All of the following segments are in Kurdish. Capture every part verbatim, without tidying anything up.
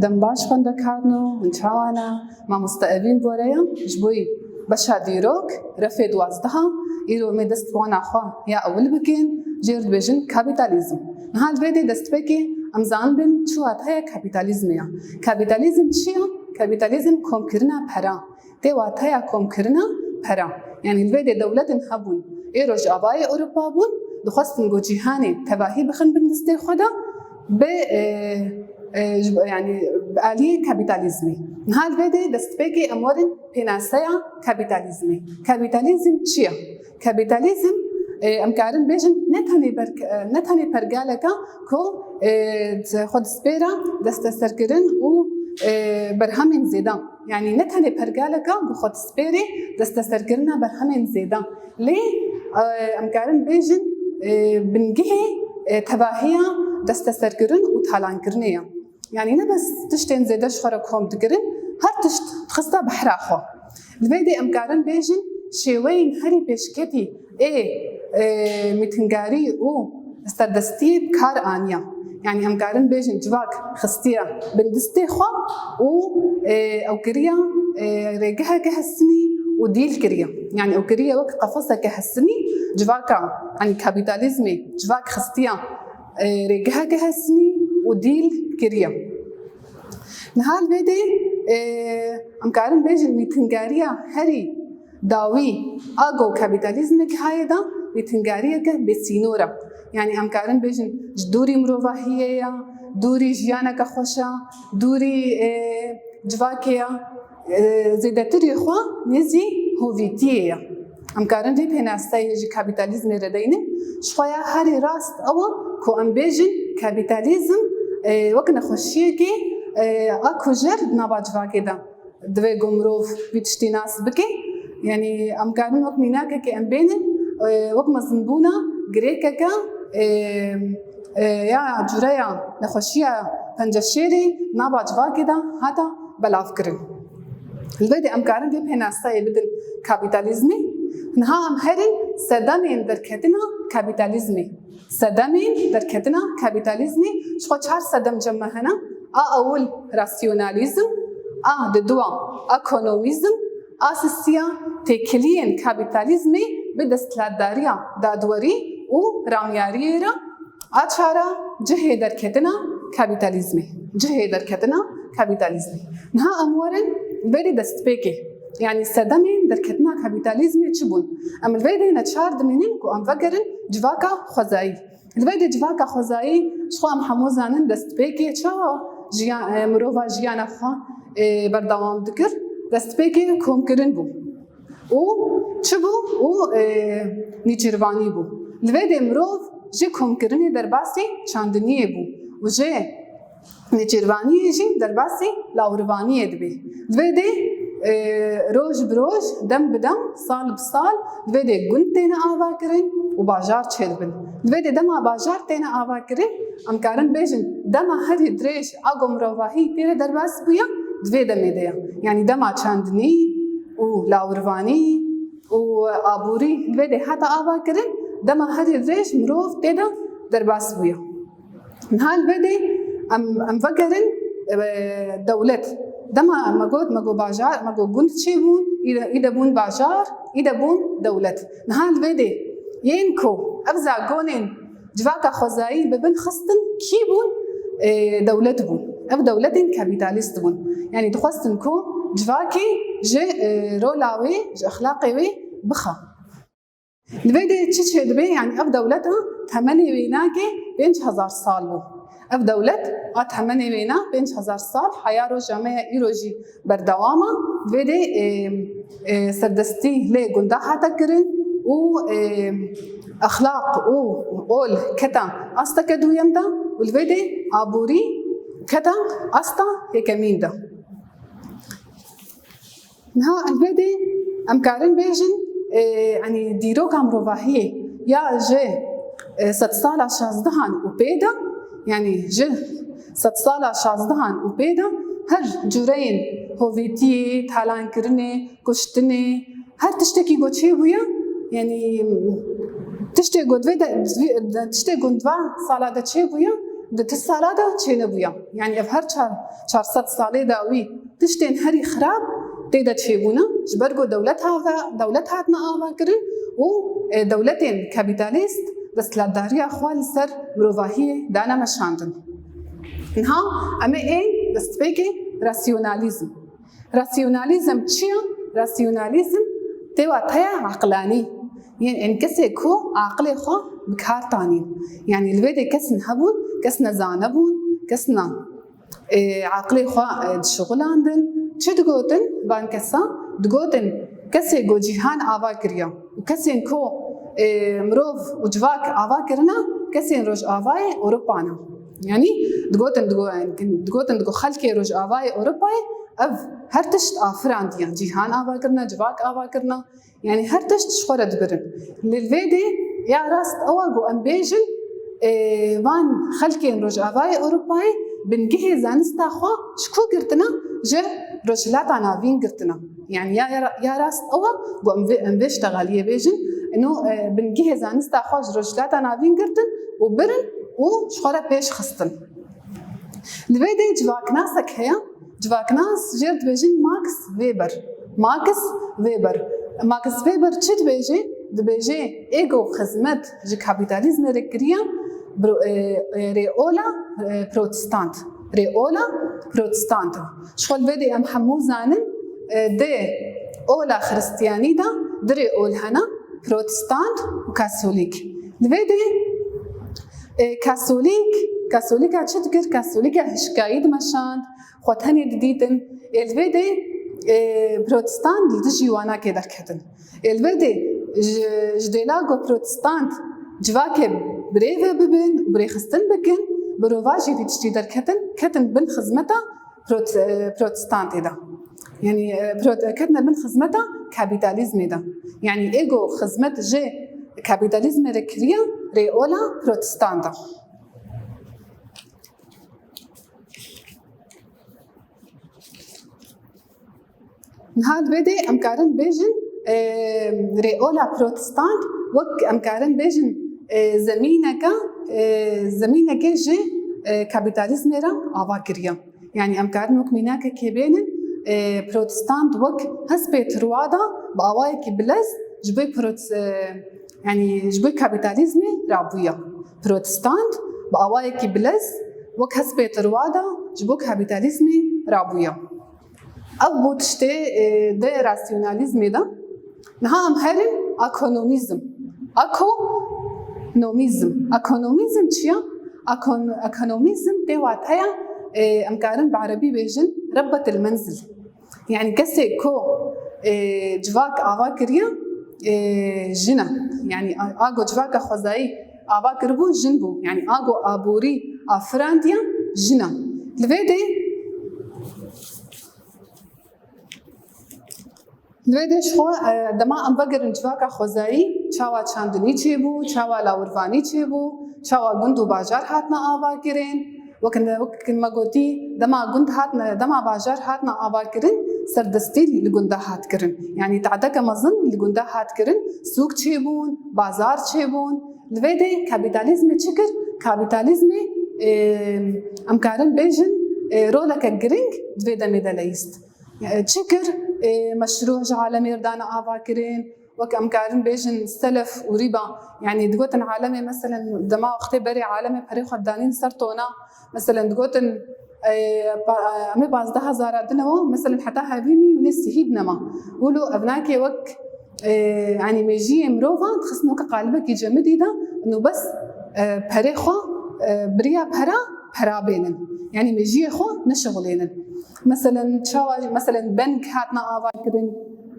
Dem baş xwendekarno, hûn çawa ne? Mamoste Evîn Boreya, ji bo beşa dîrok, refê duwazdeh. Îro em ê dest bi wana xwe ya ewil bikin, jê re dibêjin kapîtalîzm. Niha li vê dê destpêkê em zanibin çi wateya kapîtalîzmê ya. Kapîtalîzm çi ya? Kapîtalîzm komkirina pera. Tê wateya komkirina pera. Yanî li vê dê dewletên hebûn ê Rojavayê Ewropa bûn, dixwestin ku cîhanê tevahî bixin bin destê xwe de, bi, e, e, ji, yanî bi aliyê kapîtalîzmê. Niha li vê dê destpêkê em werin pênaseya kapîtalîzmê. Kapîtalîzm çi ye? Kapîtalîzm, e, em karin bêjin ne tenê berk-, e, ne tenê pergaleka ku, e, xwe dispêre desteserkirin û, e, berhemên zêde. Yanî ne tenê pergaleka ku xwe dispêrê desteserkirina berhemên zêde. Lê, e, em karin bêjin, e, bingehê, e, tevahiya desteserkirin û talankirinê ye. Yanî ne bes tiştên zêde ji xwe re kom dikirin, her tişt dixiste behra xwe. Li vê dê em karin bêjin şêweyên herî pêşketî ê, e, mîtingarî û serdestiyê bi kar aniye. Yanî em karin bêjin civak xistiye bin destê xwe û, e, ew kiriye, e, rêgeheke hesinî û dîl kiriye. Yanî ew kiriye wek qefeseke hesinî civaka, yanî kapîtalîzmê civak xistiye, e, rêgeheke hesinî û dîl kiriye. Niha li vê dê, e, em karin bêjin mîtingariya herî dawî a ku kapîtalîzmê gihaye de mîtingariyeke bêsînor e. Yanî em karin bêjin ji dûrî mirovahiyê ye, dûrî jiyaneke xweş e, dûrî, e, civakê ye, e, zêdetirî xwe nêzî hovîtiyê ye. Em karin vê pênaseyê ji kapîtalîzmê re deynin. Ji xwe ya herî rast ew e ku em bêjin kapîtalîzm, e, wek nexweşiyekê, e, a kujer di nava civakê de. Divê ku mirov vî tiştî nas bike. Yanî em karin wek mînakekê em bênin, e, wek mezinbûna girêkeke, e, e, ya cûreya nexweşiya penceşêrê nava civakê de hate belavkirin. Li vê de em karin vê pênaseyê bidin kapîtalîzmê. Niha em herin sedemên derketina kapîtalîzmê. Sedemên derketina kapîtalîzmê, ji xwe çar sedem cem me hene. A ewil rasyonalîzm, a diduwa ekonomîzm, a sisiya têkiliyên kapîtalîzmê bi desthilatdariya dadwerî û ramyariyê re, a çara cihê derketina kapîtalîzmê. Cihê derketina kapîtalîzmê. Niha em werin berî destpêkê. Yanî sedemên derketina kapîtalîzmê çi bûn? Em li vê dê neçar dimînin ku em vegerin civaka xwezayî. Li vê dê civaka xwezayî ji xwe em hemû zanin destpêkê çawa jiyan, e, mirova jiyana xwe, e, berdewam dikir. Destpêkê komkirin bû. Û çi bû? Û, e, nîçîrvanî bû. Li vê dê mirov ji komkirinê derbasî çandiniyê bû û ji nêçîrvaniyê jî derbasî lawirvaniyê dibê. Li vê dê, e, roj bi roj, dem bi dem, sal bi sal, li vê dê gund têne avakirin û bajar çêdibin. Li vê dê dema bajar têne avakirin, em karin bêjin dema herî dirêj a ku mirovahî tê de derbas bûye, di vê demê de ye. Yanî dema çandinî û lawirvanî û aborî li vê dê hate avakirin, dema herî dirêj mirov tê de derbas bûye. Niha li vê dê em, em vegerin, e, dewlet. Dema me got, me got bajar, me got gund çêbûn, î de, î de bûn bajar, î de bûn dewlet. Niha li vê dê yên ku ev zagonên civaka xwezayî bi bin xistin kî bûn? E, dewlet bûn. Ev dewletên kapîtalîst bûn. Yanî dixwestin ku civakê ji, e, rola wê, ji exlaqê wê bixe. Li vê dê çi çêdibe? Yanî ev dewleta temenê wê nake pênc hezar sal bû. Ev dewlet a temenê wê na pênc hezar sal, heya roja me ya îro jî berdewam e. Li vê dê, e, e, serdestî lê gunda hate kirin û, e, exlaq û ol kete asteke duyem de û li vê dê aborî kete asta yekemîn de. Niha li vê dê em karin bêjin, e, yanî dîroka mirovahiyê ya ji, e, sedsala şazdehan û pê de, yanî ji sedsala şazdehan û pê de her cûreyên hovîtiyê, talankirinê, kuştinê, her tiştekî ku çêbûye, yanî tiştê ku di vê de, tiştê ku di va sala de çêbûye, Di tu sala de çênebûya. Yanî ev her çar, çar sed salê dawî tiştên herî xirab tê de çêbûne, ji ber ku dewlet hava, dewlet hatine avakirin û, e, dewletên kapîtalîst desthilatdariya xwe li ser mirovahiyê dane meşandin. Niha em ê ên destpêkê rasyonalîzm. Rasyonalîzm çi ye? Rasyonalîzm tê wateya aqlanî. Yên, ên kesê ku aqilê xwe bi kar tanîn. Yanî li vê de kesin hebûn, kes nezane bûn, kes na, e, aqilê xwe, e, dişuxilandin. Çi digotin van kesa? Digotin kesê ku cîhan ava kiriye û kesên ku, e, mirov û civak ava kirine, kesên Rojavayê Ewropa ne. Yanî digotin, digo-, digotin digo xelkê Rojavayê Ewropayê ev her tişt afirandiye. Cîhan ava kirine, civak ava kirine. Yanî her tişt ji xwe re dibirin. Lê li vê dê ya rast ew e ku em bêjin, e, van xelkên Rojavayê Ewropayê bingehê zanista xwe ji ku girtine? Ji Rojhilata Navîn girtine. Yanî ya, ya, ya rast ew e ku em vê, em vê ştegaliyê bêjin, ino, e, bingehê zanista xwe ji Rojhilata Navîn girtin û birin û ji xwe re pêş xistin. Li vê dê civaknasek heye, civaknas jê re dibêjin Max Weber. Max Weber. Max Weber çi dibêje? Dibêje ê ku xizmet ji kapîtalîzmê re kiriye, bro-, e, e, rê ola, e, protestant. Rê ola protestant e. Ji xwe li vê dê em hemû zanin, e, di ola xiristiyanî de du rê ol hene, protestant û kasolîk. Li vê dê, e, kasolîk, kasolîka çi dikir? Kasolîka hişkayî dimeşand, xwe tenê didîtin. Ê li vê dê, e, protestant li dijî wana kê derketin. Ê li vê dê ji, ji dêla ku protestant civakê birêve bibin, birêxistin bikin, bi rova jî vî tiştî derketin, ketin bin xizmeta prot-, e, protestantê de. Yanî, e, prot-, ketine bin xizmeta kapîtalîzmê de. Yanî ê ku xizmet ji kapîtalîzmê re kiriye, rê ola protestant e. Niha li vê dê em karin bêjin, e, rê ola protestant wek em karin bêjin, e, zemîneke, e, zemînekê ji, e, kapîtalîzmê re ava kiriye. Yanî em karin wek mînakekê bênin, e, protestant wek hespê tirwa de bi awayekî bilez ji bo prot-, e, yanî ji bo kapîtalîzmê rabûye. Protestant bi awayekî bilez wek hespê tirwa de ji bo kapîtalîzmê rabûye. Ev bû tiştê, e, di rasyonalîzmê de. Niha em herin ekonomîzm. Ekonomîzm. Ekonomîzm çi ye? Ekon-, ekonomîzm tê wateya, e, em karin bi erebî bêjin rebbetil menzil. Yanî kesê ku, e, civak ava kiriye, e, jin e. Yanî a, a ku civaka xwezayî ava kiribû jin bû. Yanî a ku aborî afirandiye jin e. Li vê dê Li vê dê ji xwe, e, dema em vegerin civaka xwezayî, çawa çandinî çêbû, çawa lawirvanî çêbû, çawa gund û bajar hatine avakirin. Wek, wek me gotî, dema gund hatine, dema bajar hatine avakirin, serdestî li gunda hat kirin. Yanî tadeke mezin li gunda hat kirin, sûk çêbûn, bazar çêbûn. Li vê dê kapîtalîzmê çi kir? Kapîtalîzmê, e, em karin bêjin, e, roleke giring di vê demê de leyîst. E, çi kir? E, meşrû ji alemê re dane ava kirin. Wek em karin bêjin selef û rîba. Yanî digotin alemê, meselen, dema wextê berê alemê perê xwe danîn ser tona. Meselen, digotin, e, pa-, em ê pazdeh hezara dine we, meselen, heta hevî mî hûnê sihî dinema. Wilo ev nake wek, e, yanî mêjiyê mirovan dixistin weke qalibekî cemidî de, û bes, e, perê xwe, e, biriya pera, pera bênin. Yanî mêjiyê xwe neşixulênin. Meselen, çawa, meselen, beng hatine ava kirin.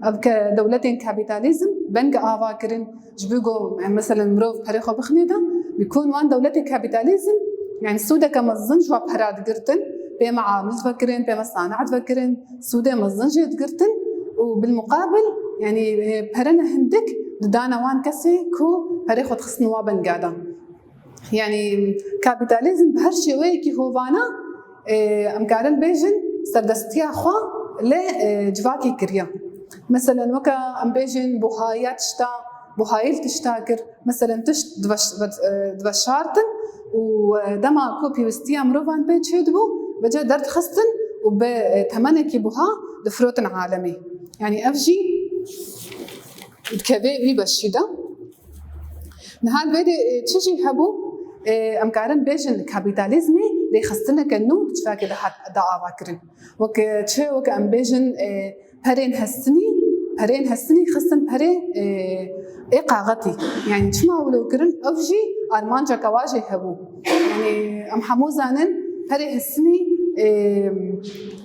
Ev ke dewletên kapîtalîzm beng ava kirin. Ji bo ku, meselen, mirov perê xwe bixinê de, bi kon wan dewletê kapîtalîzm, yanî sûdeke mezin ji wan pera digirtin, pê meamil vekirin, pê mesanat vekirin, sûdê mezin jê digirtin û bilmuqabil, yanî, e, perene hindik didane wan kesê ku perê xwe dixistin wa benga de. Yanî kapîtalîzm bi her şêweyekî hovana, e, em karin bêjin serdestiya xwe li, e, civakê kiriye. Meselen, weke em bêjin buhayiya tişta, buhayî li tişta kir. Meselen, tişt diveş-, ve-, e, diveşartin, û, e, dema ku pêwistiya mirovan pê çêdibû, vêca derdixistin û bi, e, temenekî buha difirotin alemê. Yanî ev jî dikeve wî beşî de. Niha li vê de, e, çi jî hebû, e, em karin bêjin kapîtalîzmê rêxistineke nû di civakê de hat, da avakirin. Wek, e, çi, wek em bêjin, e, perên hestinî, perên hestinî xistin perê, e, ê qaxetî. Yanî çima wilo kirin? Ev jî armanceke wa jî hebû. Yanî em hemû zanin perê hestinî, e,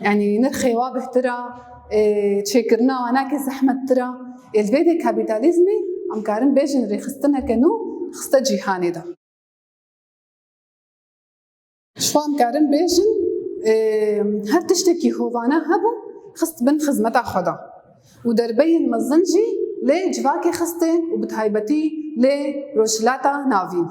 yanî nirxê wa bihtir a, e, çêkirina wa nake zehmettir a. Ê li vê de kapîtalîzmê em karin bêjin rêxistineke nû xiste cîhanê de. Ji xwe em karin bêjin, e, her tiştekî hovane hebû, xist bin xizmeta xwe de. Û derbeyên mezin jî lê civakê xistê û bi taybetî lê Rojhilata Navîn.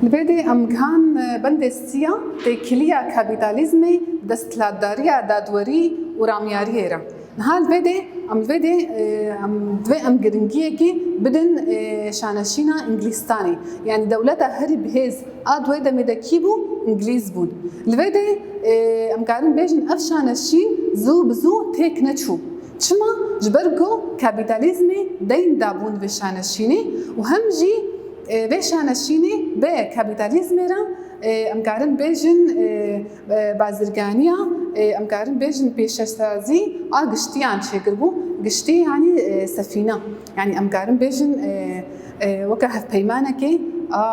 Li vê de em gihan, e, bendê siya têkiliya kapîtalîzmê, desthilatdariya dadwerî û ramyariyê re. Niha li vê de, em li vê de, e, em, divê em giringiyekê bidin, e, şaneşîna Îngilîstanê. Yanî dewleta herî bihêz a di wê demê de kî bû? Îngilîz bûn. Li vê de, e, em karin bêjin ev şaneşîn zû bi zû têk neçû. Çima? Ji ber ku kapîtalîzmê deyn dabûn vê şaneşînê û hem jî, e, vê şaneşînê bi kapîtalîzmê re, e, em karin bêjin, e, e, bazirganiya, e, em karin bêjin pêşesazî a giştiyan çêkiribû. Giştî yanî, e, sefîne. Yanî em karin bêjin, e, e, weke hevpeymanekê a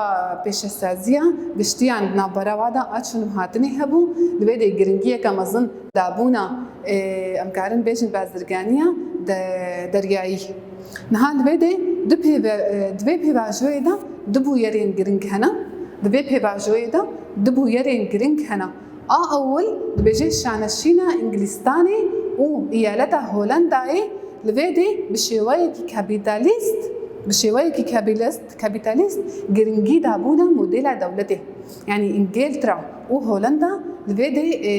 pêşesaziya giştiyan di navbera wa de a çûn û hatinê hebû. Di vê de giringiyeke mezin dabûna, e, em karin bêjin bazirganiya de, deryayî. Niha li vê de di pêve-, e, di vê pêvajoyê de du bûyerên giring hene. Di vê pêvajoyê de du bûyerên giring hene. A ewil dibêje şaneşîna Îngilîstanê û Eyaleta Holendayê li vê de bi şêweyekî kapîtalîst, bi şêweyekî kapîtalîst, kapîtalîst giringî dabûna modela dewletê. Yanî Îngiltere û Holenda li vê de, e,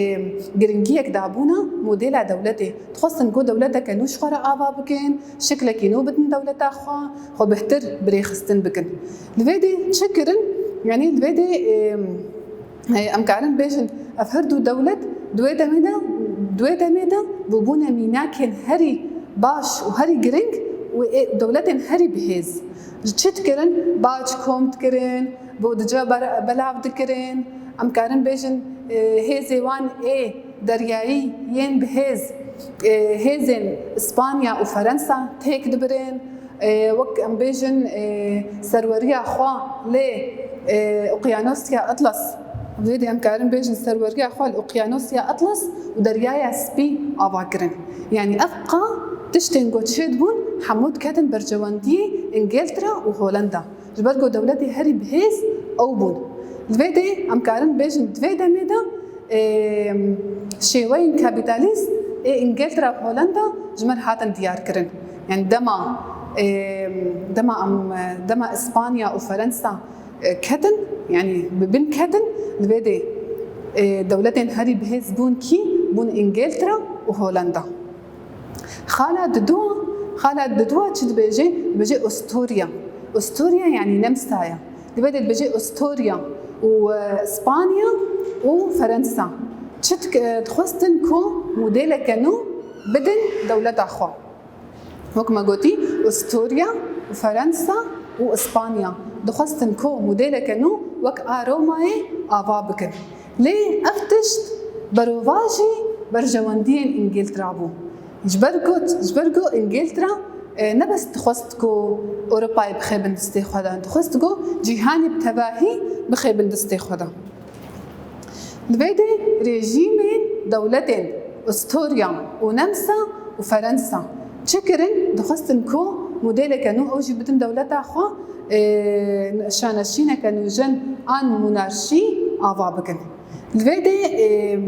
giringiyek dabûna modela dewletê. Dixwestin ku dewleteke nû ji xwe re ava bikin, şiklekî nû bidin dewleta xwe, xwe bihtir bi rêxistin bikin. Li vê de çi kirin? Yanî li vê de, e, e, em karin bêjin, ev her du dewlet di wê demê de, di wê demê de bûbûne mînakên herî baş û herî giring û ê, dewletên herî bihêz. Ji çi dikirin? Bac kom dikirin, bodice ber-, belav dikirin. Em karin bêjin, e, hêzê wan ê deryayî yên bihêz, e, hêzên Îspanya û Ferensa têk dibirin. E, wek em bêjin, e, serweriya xwe lê, e, Okyanosiya Atlas, vê de em karin bêjin serweriya xwe li Okyanosiya Atlas û Deryaya Spî ava kirin. Yanî ev qa tiştên ku çêdibûn hemû diketin berjewendiyê Îngiltere û Holenda. Ji ber ku dewletê herî bihêz ew bûn. Li vê de em karin bêjin di vê demê de, e, şêweyên kapîtalîst ê Îngiltere û Holenda ji me re hatin diyar kirin. Yanî dema, e, dema em, dema Îspanya û Ferensa, e, ketin, yanî bi bin ketin, li vê de, e, dewletên herî bihêz bûn kî? Bûn Îngiltere û Holenda. Xala didua, xala didua çi dibêje? Dibêje Usturya. Usturya yanî Nemsa ye. Li vê de dibêje Usturya û, e, Îspanya û Ferensa. Çi dik-, e, dixwestin ku modêleke nû bidin dewleta xwe. Wek me gotî, Usturya û Ferensa û Îspanya dixwestin ku modêleke nû wek a Romayê ava bikin. Lê ev tişt berovajî berjewendiyên Îngiltera bû. Ji ber ku, ji ber ku Îngiltera, e, ne bes dixwest ku Ewropayê bixebin destê xwe de, dixwest ku cîhanê bi tevahî bixebin destê xwe de. Li vê de rejîmên dewletên Usturya û Nemsa û Ferensa çi kirin? Dixwestin ku modêleke nû ew jî bidin dewleta xwe, e, şaneşîneke nûjen an monarşî ava bikin. Li vê de, e,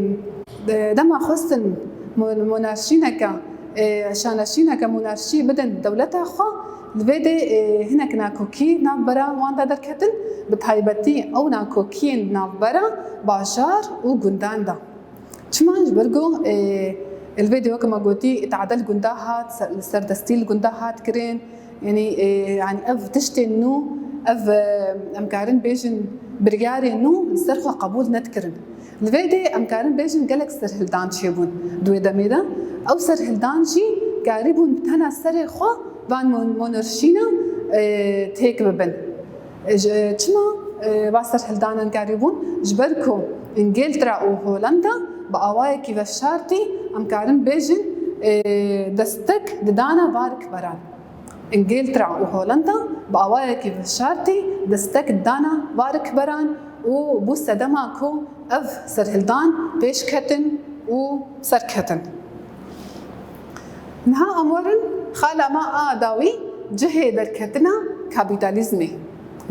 de-, dema xwestin mo-, monarşîneke, e, şaneşîneke monarşî bidin dewleta xwe, li vê de, e, hinek nakokî navbera wan de derketin, bi taybetî ew nakokiyên navbera bajar û gundan de. Çima? Ji ber ku, e, li vê de weke me gotî, îtade li gunda hat, ser-, serdestî li gunda hat kirin. Yanî, e, yanî ev tiştên nû, Ev, e, em karin bêjin biryarên nû li ser xwe qebûl nedikirin. Li vê dê em karin bêjin gelek serhildan çêbûn di wê demê de. Ew serhildan jî karîbûn bi tena serê xwe van mon-, monarşîna, e, têk bibin. Ji, çima, e, va serhildanan karîbûn? Ji ber ku Îngiltere û Holanda bi awayekî veşartî, em karin bêjin, e, destek didana va rikberan. Îngiltere û Holanda bi awayekî veşartî destek didana va rikberan û bû sedema ku ev serhildan pêş ketin û serketin. Niha em werin xala me a dawî, cihê derketina kapîtalîzmê.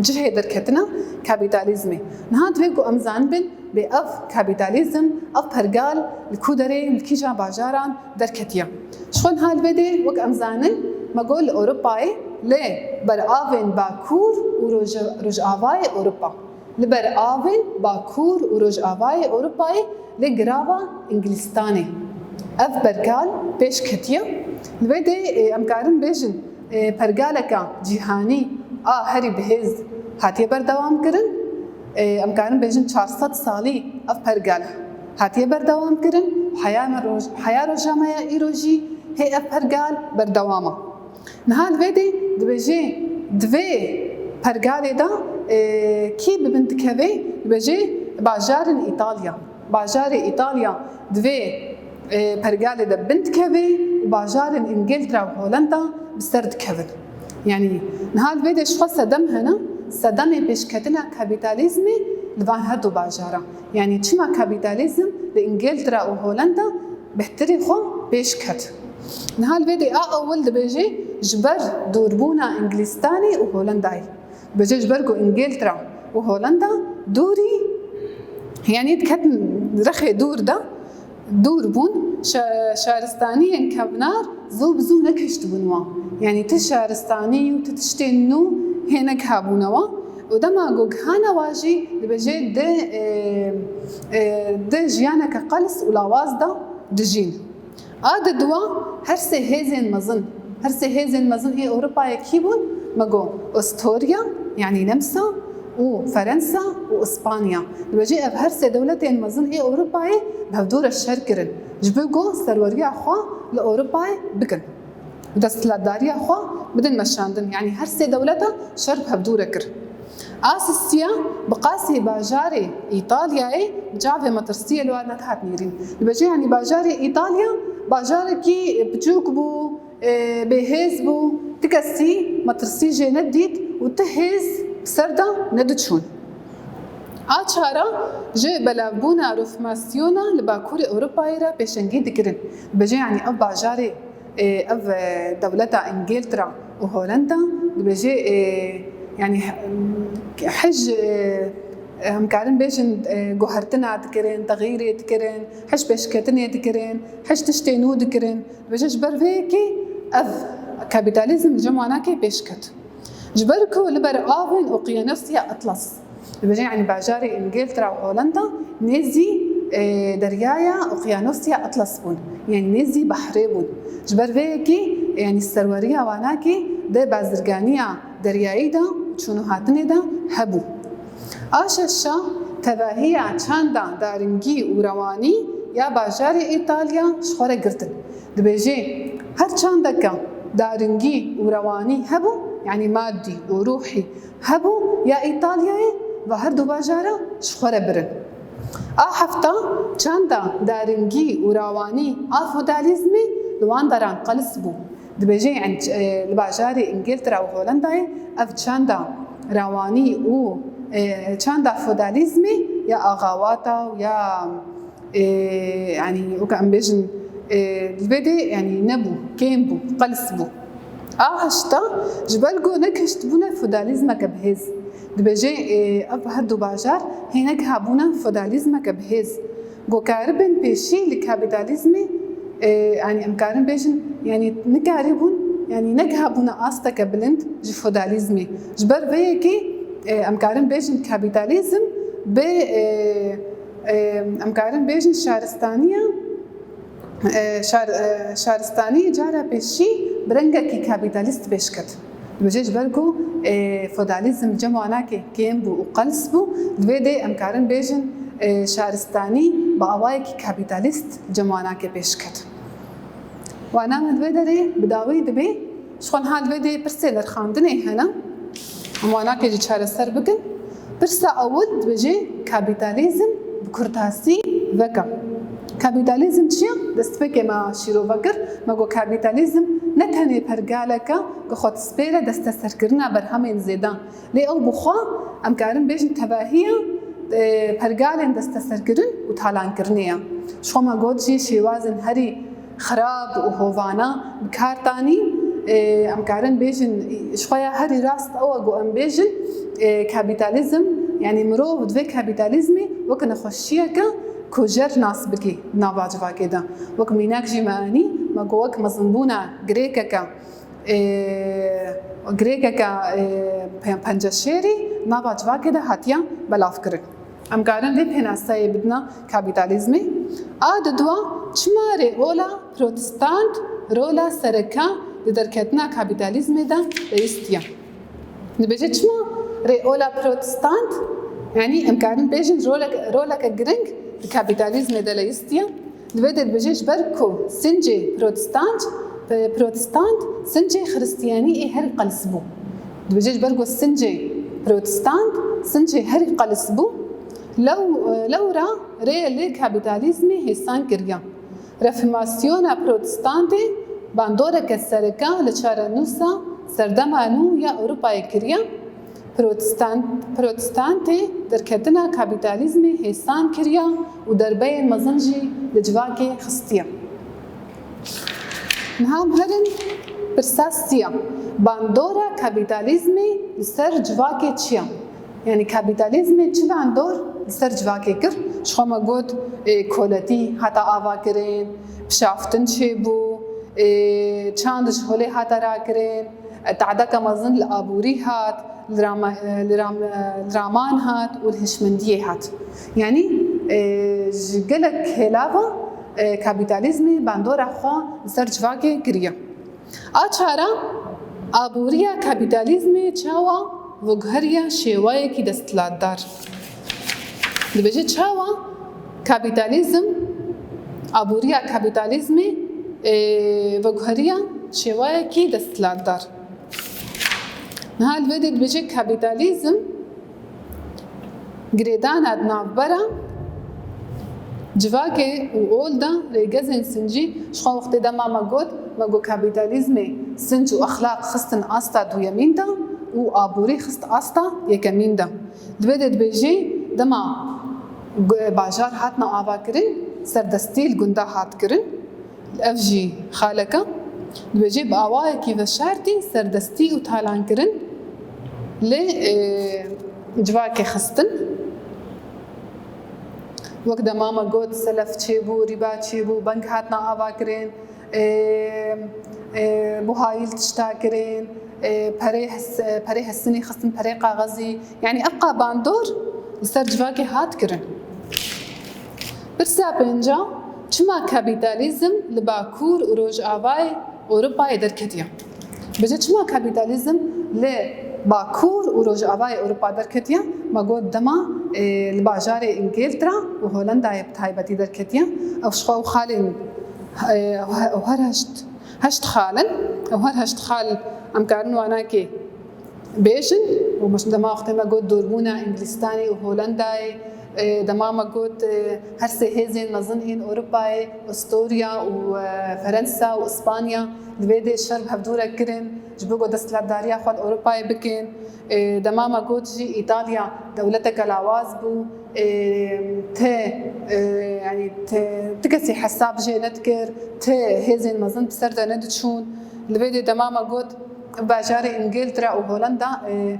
Cihê derketina kapîtalîzmê. Niha divê ku em zanibin bê ev kapîtalîzm, ev pergal li ku derê, li kîjan bajaran derketiye. Ji xwe niha li vê dê wek em zanin, me got li Ewropayê lê beravên Bakur û Roj-, Rojavayê Ewropa. Li ber avên Bakur û Rojavayê Ewropayê lê girava Îngilîstanê ev pergal pêş ketiye. Li vê dê, e, em karin bêjin, e, pergaleka cîhanî a herî bihêz hatiye berdewam kirin. E, em karin bêjin çar sed salî ev pergal hatiye berdewam kirin. Heya me roj-, heya roja me ya îro jî hê ev pergal berdewam e. Niha li vê dê dibêje, di vê pergalê de, e, kî bi bin dikeve? Dibêje bajarên Îtalya. Bajarê Îtalya di vê, e, pergalê de bin dikeve û bajarên Îngiltere û Holanda bi ser dikevin. Yanî niha li vê dê ji xwe sedem hene, sedemê pêşketina kapîtalîzmê li van her du bajara. Yanî çima kapîtalîzm li Îngiltere û Holanda bêhtirî xwe pêş ket? Niha li vê dê a ewil dibêje ji ber dûrbûna Îngilîstanê û Holandayê. Dibêje ji ber ku Îngiltere û Holanda dûrî, yanî diketin rexê dûr de, dûr bûn, şa-, şaristaniyên kevnar zû bi zû nekiştibûn wan. Yanî ti şaristanî û ti tiştên nû hê negihabûne wan. Û dema ku gihane wan jî dibêje di, e, e, di jiyaneke qels û lawaz de dijîn. A di dua her sê hêzên mezin, her sê hêzên mezin ê Ewropayê kî bûn? Me got Ostorya, yanî Nemsa û Ferensa û Îspanya. Dibêje ev her sê dewletên mezin ê Ewropayê bi hevdû re şer kirin. Ji bo ku serweriya xwe li Ewropayê bikin. Desthilatdariya xwe bidin meşandin. Yanî her sê dewleta şer bi hevdû re kir. A sisiya bi qasî bajarê Îtalyayê bi çavê metirsiyê li wan nedihat nêrîn. Dibêje, yanî bajarê Îtalya bajarekî piçûk bû, e, bêhêz bû, ti kesî metirsî jê nedît û ti hêz bi ser de nediçûn. A çara ji belavbûna reformasyona li Bakurê Ewropayê re pêşengî dikirin. Dibêje, yanî ev bajarê e, ev, e, dewleta Îngiltere û Holanda dibêje, e, yanî, e, hij, e, em karin bêjin, e, guhertina dikirin, texîrê dikirin, hij pêşketinê dikirin, hij tiştê nû dikirin. Dibêje ji ber vê yekê ev kapîtalîzm li cem wan nake pêş ket. Ji ber ku li ber avên Okyanosiya Atlas, dibêje, yanî bajarê Îngiltere û Holanda nêzî, e, deryaya Okyanosiya Atlas bûn, yanî nêzî behrê bûn. Ji ber vê yekê, yanî serweriya wanakê di bazirganiya deryayî de, çûn û hatinê de hebû. A şeşa tevahiya çanda daringî û rewanî ya bajarê Îtalya ji xwe re girtin. Dibêje, her çandeke daringî û rewanî hebû, yanî madî û ruhî hebû ya Îtalyayê ve her du bajara ji xwe re birin. A hefta çanda daringî û rewanî a feodalîzmê li wan deran qels bû. Dibêje, yanî, e, li bajarê Îngiltere û Holandayê ev çanda rewanî û, e, çanda feodalîzmê ya axawata û ya e, yanî, weke em bêjin, e, li vê dê, yanî, nebû, kêm bû, qels bû. A heşta, ji ber ku nekiştibûne feodalîzmeke bihêz. Dibêje, e, ev her du bajar hê negihabûne feodalîzmeke bihêz. Ku karibin pêşî li kapîtalîzmê, e, yanî, em karin bêjin, yanî, nikarîbûn, yanî, negihabûne asteke bilind ji feodalîzmê. Ji ber vê yekê, e, em karin bêjin kapîtalîzm bi, e, Em karin bêjin şaristaniya, e, şar-, e, şaristanî cara pêşî bi rengekî kapîtalîst pêş ket. Dibêje ji ber ku, e, feodalîzm li cem wanakê kêm bû û qels bû, li vê dê em karin bêjin, e, şaristanî bi awayekî kapîtalîst li cem wanakê pêş ket. Wana min li vê derê bi dawî dibê, ji xwe niha li vê dê pirsê nirxandinê hene, em wanakê jî çareser bikin. Pirsa ewil dibêje, kapîtalîzm bi kurtasî veke. Kapîtalîzm çi ye? Destpêkê me şîrove kir, me got kapîtalîzm ne tenê pergaleke ku xwe dispêre desteserkirina berhemên zêde, lê ew bi xwe em karin bêjin tevahiya, e, pergalên desteserkirin û talankirinê ye. Ji xwe me got jî şêwazên herî xirab û hovana bi kar tanî, e, em karin bêjin, ji xwe ya herî rast ew e ku em bêjin, e, kapîtalîzm, yanî mirov divê kapîtalîzmê wek nexweşiyeke kujer nas bikî di nava civakê de. Wek mînak jî me anî, me got wek mezinbûna girêkeke, e, girêkeke, e, pe-, penceşêrî nava civakê de hatiye belavkirin. Em karin vê pênaseyê bidina kapîtalîzmê. A didwa, çima rêola protestant rola sereke di derketina kapîtalîzmê de leyîstiye? Dibêje çima rêola protestant, yanî em karin bêjin rolek-, roleke giring di kapîtalîzmê de leyîstiye? Li vê de dibêje ji ber ku sincê protestant, protestant sincê xiristiyanî ê herî qels bû. Dibêje ji ber ku sincê protestant sincê herî qels bû, lew, lewra rê li kapîtalîzmê hêsan kiriye. Reformasyona protestantê bandoreke sereke li çarenûsa serdema nû ya Ewropayê kiriye. Protestan-, protestantê derketina kapîtalîzmê hêsan kiriye û derbeyên mezin jî li civakê xistiye. Niha em herin pirsa sî ya. Bandora kapîtalîzmê li ser civakê çi ye? Yanî kapîtalîzmê çi bandor li ser civakê kir? Ji xwe me got, e, koletî hate avakirin, pişaftin çêbû, e, çand ji holê hate rakirin, e, tadeke mezin li aborî hat, li rama-, li ram-, li raman hat û li hişmendiyê hat. Yanî, e, ji gelek hêlava, e, kapîtalîzmê bandora xwe li ser civakê kiriye. A çar a, aboriya kapîtalîzmê çawa veguheriya şêwayekî desthilatdar? Dibêje çawa kapîtalîzm, aboriya kapîtalîzmê, e, veguheriya şêwayekî desthilatdar? Niha li vê de dibêje kapîtalîzm girêdana di navbera civakê û ol de rêgezên sincî, ji xwe wextê dema me got, me got kapîtalîzmê sinc û exlaq xistin asta duyemîn de û aborî xist asta yekemîn de. Di vê de dibêjê dema gu-, bajar hatina avakirin, serdestî li gunda hat kirin. Ev jî xaleke, dibêje bi awayekî veşartî serdestî û talankirin li, e, civakê xistin. Wek dema me got, selef çêbû, rîba çêbû, bank hatina avakirin, e, e, buhayî li tişta kirin, e, perê hes-, e, perê hesinî xistin, perê kaxezî. Yanî ev qa bandor li ser civakê hat kirin. Pirsa pênca, çima kapîtalîzm li Bakur û Rojavayê Ewropayê derketiye? Bêje çima kapîtalîzm li Bakur û Rojavayê Ewropa derketiye? Me got dema, e, li bajarê Îngiltera û Holendayê bi taybetî derketiye. Ew ji xwe ew xalên, e, ew her heşt, heşt xal in. Ew her heşt xal em karin wanakê bêjin û dema wextê me got dûrbûna Îngilîstanê û Holendayê, e, dema me got, e, her sê hêzên mezin ên Ewropayê, Ostorya û, e, Ferensa û Îspanya, li vê dê şer bi hevdû re kirin, ji bo ku desthilatdariya xwe li Ewropayê bikin. E, dema me got jî Îtalya dewleteke lawaz bû, e, ti, e, yanî ti, ti kesî hesab jê nedikir, ti hêzên mezin bi ser de nediçûn. Li vê dê dema me got, bajarê Îngiltere û Holenda, e,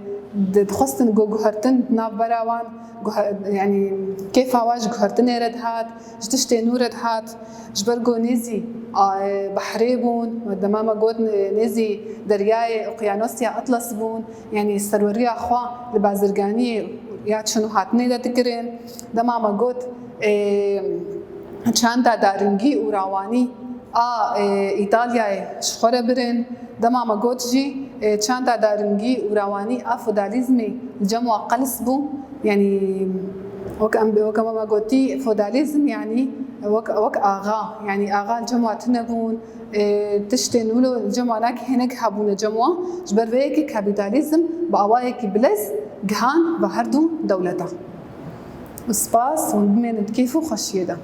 di-, dixwestin ku guhertin di navbera wan, guhe-, yanî kêfa wan ji guhertinê re dihat, ji tiştê nû re dihat, ji ber ku nêzî, a, e, behrê bûn, dema me got nê-, nêzî deryayê Oqyanosiya Atlas bûn, yanî serweriya xwe li bazirganiyê ya çûn û hatinê de dikirin. Dema me got, e, çanda daringî û rawanî a, e, Îtalyayê ji xwe re birin. Dema me got jî Çanda daringî û rewanî a feodalîzmê li cem wa qels bû. Yanî wek em, wek me gotî, feodalîzm yanî wek, wek axa, yanî axa li cem wa tune bûn. Tiştên wilo li cem wa nekî hinek hebûne cem wa. Ji ber vê yekê kapîtalîzm bi awayekî bilez gihan ve her du dewleta. Spas, hûn bimênin di kêf û xweşiyê de.